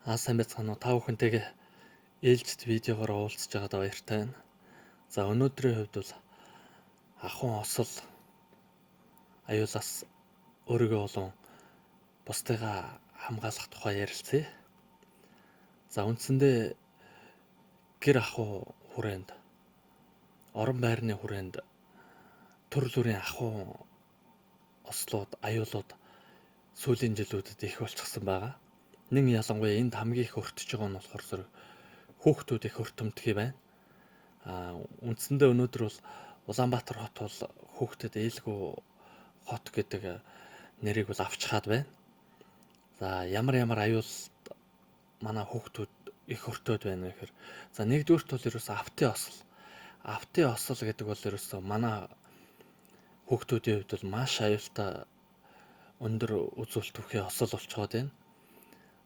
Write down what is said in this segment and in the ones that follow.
Сайн байцгаана уу? Та бүхэнтэйгээ ээлжит видеогоор уулзж байгаадаа баяртай байна. За, өнөөдрийн хувьд бол ахуйн осол аюулаас өөрийгөө болон бусдыгаа хамгаалах тухай ярилцъя. За, үндсэндээ гэр ахуй хүрээнд, орон байрны хүрээнд төрөл бүрийн ахуйн ослууд, аюулууд сүүлийн жилүүдэд их болчихсон байгаа. Нэн ялангуяа энд хамгийн их өртөж байгаа нь болохоор зэрэг хүүхдүүд их өртөмтгий байна. Үндсэндээ өнөөдөр бол Улаанбаатар хот бол хүүхдэд ээлгүй хот гэдэг нэрийг бол авчхаад байна. За, ямар ямар аюулд манай хүүхдүүд их өртөөд байна гэхээр, за, нэгдүгээрт бол ерөөсөө автын осол. Автын осол гэдэг бол ерөөсөө манай хүүхдүүдийн хувьд бол маш аюултай, өндөр үзүүлэлт өгөх осол болцоод байна.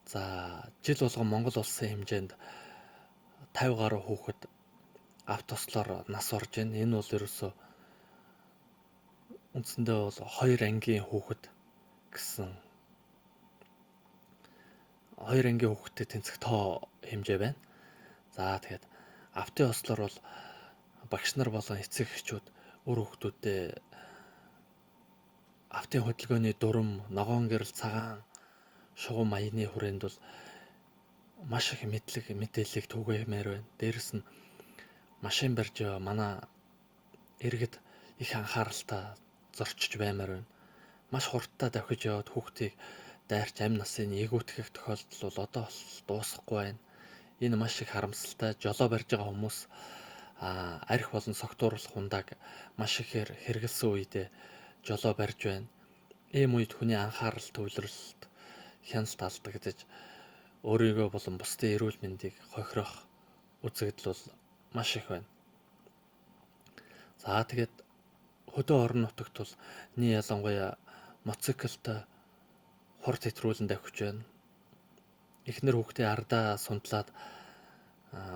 За, жил болгон Монгол улсын хэмжээнд 50 гаруй хүүхэд авто ослоор нас орж байна. Энэ бол ерөөсөө үндсэндээ бол хоёр ангийн хүүхэд гэсэн, хоёр ангийн хүүхэдтэй тэнцэх тоо хэмжээ байна. За, тэгээд автын ослоор бол багш нар болон эцэг эхчүүд үр хүүхдүүдээ автын хөдөлгөөний дүрм, ногоон гэрэл, цагаан шугам маяны хүрээнд бол маш их мэдлэг мэдээллийг түгээмээр байна. Дээрэс нь машин барьж яваа манай иргэд их анхааралтай зорчиж баймаар байна. Маш хурдтай давхиж яваад хүүхдийг дайрч амь насын эгүүтгэх тохиолдол бол одоо бол дуусахгүй байна. Энэ маш их харамсалтай. Жолоо барьж байгаа хүмүүс арх болон согтууруулах ундааг маш ихээр хэрэглэсэн үедээ жолоо барьж байна. Ийм үед хүний анхаарал төвлөрөлт, хяналт алдагдаж, өөрийгөө болон бусдын эрүүл мэндийг хохирох үзэгдэл бол маш их байна. За, тэгээд хөдөө орон нутагт бол нэг ялангуяа мотоциклтай хурд хэтрүүлэн давхиж байна. Эхнэр хүүхдээ ардаа сундлаад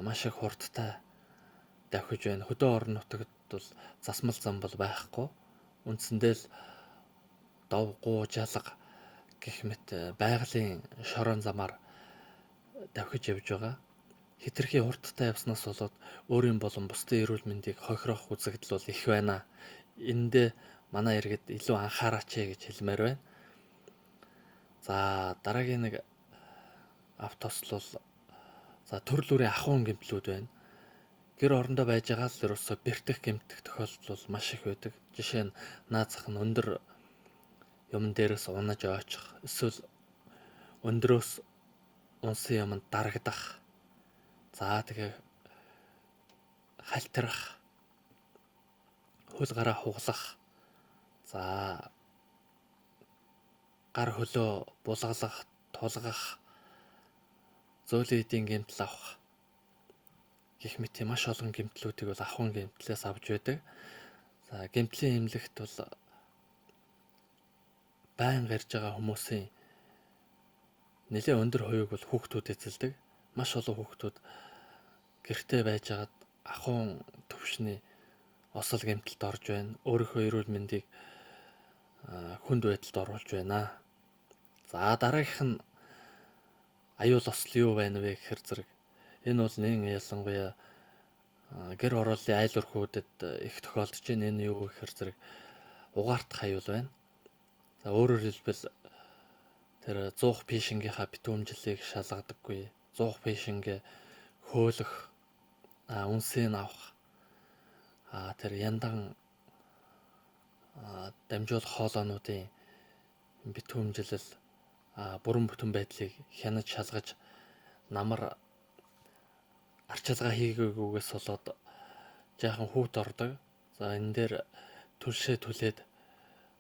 маш их хурдтай давхиж байна. Хөдөө орон нутагт бол засмал зам бол байхгүй. Үндсэндээ л дов, гуу, жалга гэх мэт байгалийн шорон замаар давхиж явж байгаа. Хэтэрхий хурдтай явснаас болоод өөрийн болон бусдын эрүүл мэндийг хохирох үзэгдэл бол их байна. Эндээ манай иргэд илүү анхаараач гэж хэлмээр байна. За, дараагийн нэг автосл бол, за, төрөл бүрийн ахуйн гэмтлүүд байна. Гэр орондоо байж байгаа л ерөөсөө бэртэх, гэмтэх тохиолдол бол маш их байдаг. Жишээ нь наад зах нь өндөр юмн дээрээс унаж ойчих, эсвэл өндрөөс унсан юмд дарагдах. За, тэгээ халтирах, хөл гараа хуглах, за, гар хөлөө булгалах, тулгах, зөөлөн эдийн гэмтэл авах гэх мэт маш олон гэмтлүүдийг бол ахуйн гэмтлээс авч байдаг. За, гэмтлийн эмнэлэгт бол байнга ирж байгаа хүмүүсийн нэлээд өндөр хувийг бол хүүхдүүд эзэлдэг. Маш олон хүүхдүүд гэртээ байжгаад ахуйн төвшний осол гэмтэлд орж байна. Өөрийнхөө эрүүл мэндийг хүнд байдалд оруулж байна. За, дараагийнх нь аюул осол юу байна вэ гэхээр зэрэг энэ бол нэн ялангуяа гэр хорооллын айл өрхүүдэд их тохиолдож байна. Энэ юу гэхээр зэрэг угаартах аюул байна. За, өөрөөр хэлбэл тэр 100 фишингийнхаа битүүмжлэлийг шалгадаггүй. 100 фишингээ хөөлөх, үнсийг авах, тэр яндан дамжуулах хоолоонуудын битүүмжлэл, бүрэн бүтэн байдлыг хянаж шалгаж, намар арчилгаа хийгээгүйгээс болоод жаахан хүүт ордог. За, энэ дээр түлшээ түлээд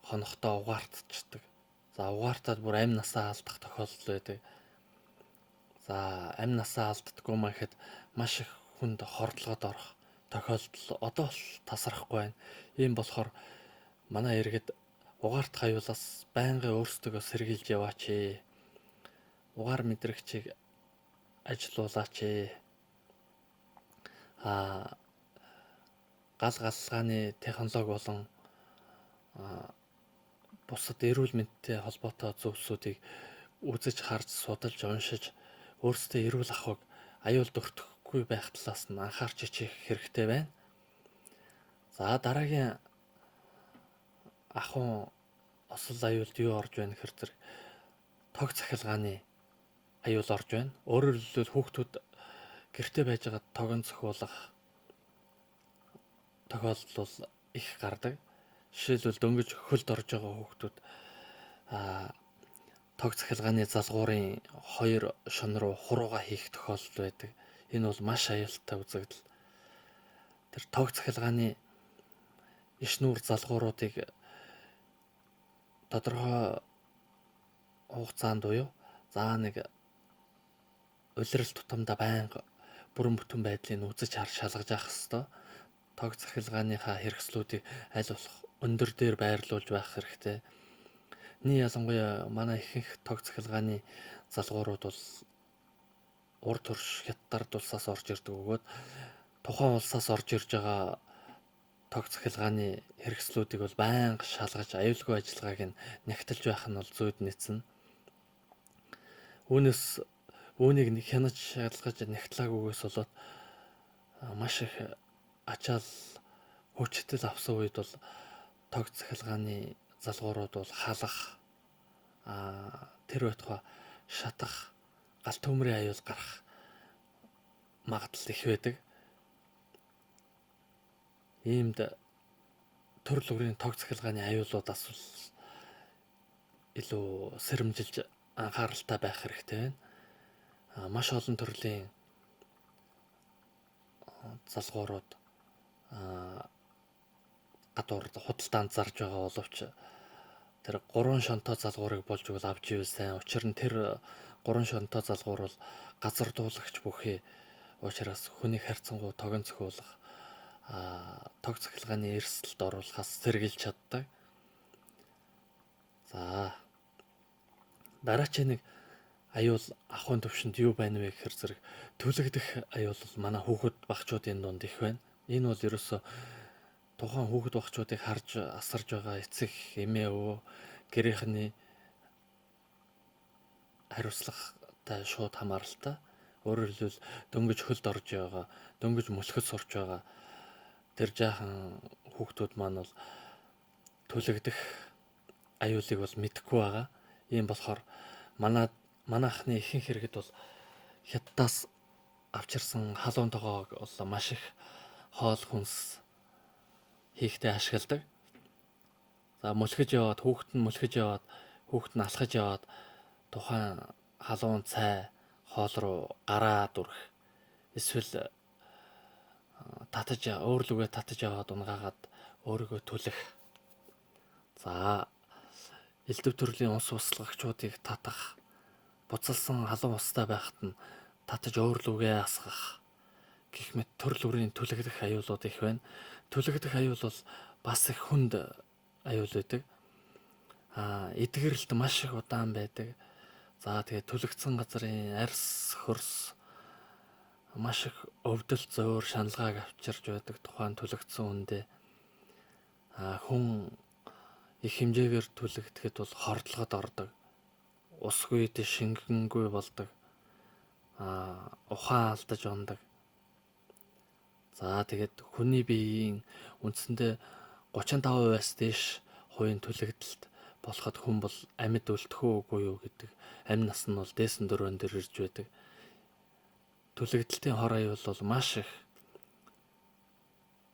хонохдоо угаартчихдаг. За, угаартаад бүр амь насаа алдах тохиолдол байдаг. За, амь насаа алддаггүй маа гэхэд маш их хүнд хордлогод орох тохиолдол одоо бол тасрахгүй байна. Ийм болохоор манай иргэд угаартах аюулаас байнгын өөрсдөө сэргийлж яваач ээ. Угаар мэдрэгчийг ажилуулаач ээ. Гал галгааны технологи болон бусад эрүүл мэндтэй холбоотой зүйлсүүдийг үзэж, харж, судалж, уншиж Өөрсдөө эрүүл ахуйг аюулд өртөхгүй байх талаас нь анхаарч хичээх хэрэгтэй байна. За дараагийн ахуйн осол аюулд юу орж байна гэхээр зэрэг тог цахилгааны аюул орж байна. Өөрөөр хэлбэл хүүхдүүд гэрте байж байгаа тогон цохиулах тохиолдол бол их гардаг. Жишээлбэл дөнгөж хөлд орж байгаа хүүхдүүд тог цахилгааны залгуурын хоёр шон руу хурууга хийх тохиолдол байдаг. Энэ бол маш аюултай үзэгдэл. Тэр тог цахилгааны иш нүүр залгууруудыг тодорхой хугацаанд буюу за нэг улирал тутамдаа байнга бүрэн бүтэн байдлыг үзэж харж шалгаж авах ёстой. Тог цахилгааныхаа хэрэгслүүдийг аль болох өндөр дээр байрлуулж байх хэрэгтэй. Нэг ялангуяа манай ихэнх тог цахилгааны залгуурууд бол урд турш хятад улсаас орж ирдэг бөгөөд тухайн улсаас орж ирж байгаа тог цахилгааны хэрэгслүүдийг бол байнга шалгаж аюулгүй ажиллагааг нь нягтлж байх нь бол зүйд нийцнэ. Үүнээс үүнийг хянаж шалгаж нягтлаагүйгээс болоод маш их ачаал хүчтэл авсан үед бол тог цахилгааны залгуурууд бол халах, тэр байтугай шатах, гал төмрийн аюул гарах магадлал их байдаг. Иймд төрөл бүрийн тог цахилгааны аюулуудаас бол илүү сэрэмжилж анхааралтай байх хэрэгтэй байна. Маш олон төрлийн залгуурууд гадуур худалдаанд зарж байгаа боловч тэр гурван шонтой залгуурыг болж өгвөл авч ивэл сайн. Учир нь тэр гурван шонтой залгуур бол газар дуулагч бүхий учраас хүнийг харьцангуй тогон цохиулах, тог цахилгааны эрсдэлд оруулахаас сэргийлж чаддаг. За дараачийн нэг аюул ахуйн төвшөнд юу байна вэ гэхээр зэрэг түлэгдэх аюул бол манай хүүхэд багчуудын дунд их байна. Энэ бол ерөөсөө тухайн хүүхэд багчуудыг харж асарж байгаа эцэг эмээ өвөө гэрийнхний хариуцлагатай шууд хамааралтай. Өөрөөр хэлбэл дөнгөж хөлд орж байгаа, дөнгөж мөлхөд сурч байгаа тэр жаахан хүүхдүүд маань бол түлэгдэх аюулыг бол мэдэхгүй байгаа. Ийм болохоор манайхны ихэнх хэрэгэд бол хятадаас авчирсан халуун тогоог бол маш их хоол хүнс хийхдээ ашигладаг. За мөлхөж яваад хүүхэд нь мөлхөж яваад хүүхэд нь алхаж яваад тухайн халуун цай хоол руу гараа дүрх эсвэл татаж өөрлөгөө татаж яваад унгаагаад өөрийгөө түлэх. За элдв төрлийн ус услагчуудыг татах, буцалсан халуун устай байхад нь татаж өөрлөгөө асгах гэх мэт төрөл бүрийн түлэгдэх аюулууд их байна. Түлэгдэх аюул бол бас их хүнд аюул байдаг. Эдгэрэлт маш их удаан байдаг. За тэгээд түлэгдсэн газрын арьс хөрс маш их өвдөлт зөөр шаналгааг авчирч байдаг тухайн түлэгдсэн хүндээ. Хүн их хэмжээгээр түлэгдэхэд бол хордлогод ордог. Усгүй шингэнгүй болдог. Ухаан алдаж ундаг. За тэгээд хүний биеийн үндсэндээ 35%-аас дээш хувийн түлэгдэлт болоход хүн бол амьд үлдэх үү үгүй юу гэдэг амь нас нь бол дээсэн дөрвөн дээр ирж байдаг. Түлэгдэлтийн хор аюул бол маш их.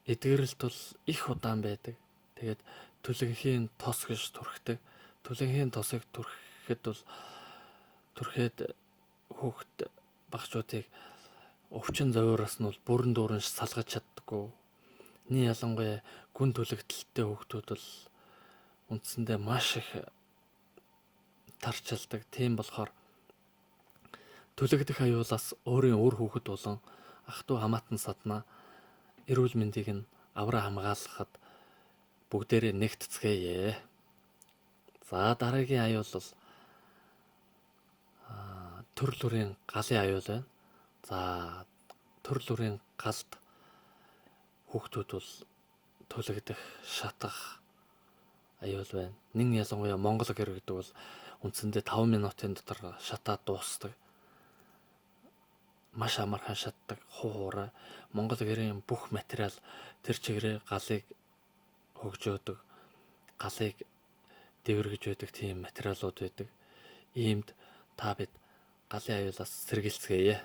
Эдгэрэлт бол их удаан байдаг. Тэгээд түлэнхийн тос гэж түрхдэг. Түлэнхийн тосыг түрхэхэд бол түрхэд хүүхэд багчуудыг өвчин зовиураас нь бол бүрэн дүүрэн салгаж чаддаггүй. Нэг ялангуяа гүн түлэгдэлтэй хүүхдүүд бол үндсэндээ маш их тарчилдаг. Тийм болохоор түлэгдэх аюулаас өөрийн үр хүүхэд болон ах トゥ хамаатан саднаа эрүүл мэндийг нь авраа хамгаалахад бүгдээрээ нэгтцгээе. За дараагийн аюул бол төрөл бүрийн галын аюул байна. За төрөл бүрийн галд хүүхдүүд бол түлэгдэх, шатах аюул байна. Нин ялангуяа Монгол гэр гэдэг бол үндсэндээ 5 минутын дотор шатаад дуусдаг. маш амархан шатдаг, хуу хуурай. Монгол гэрийн бүх материал тэр чигээрээ галыг хөгжөөдөг, галыг дэвэргэж байдаг тийм материалууд байдаг. Иймд та бид галын аюулаас сэргийлцгээе.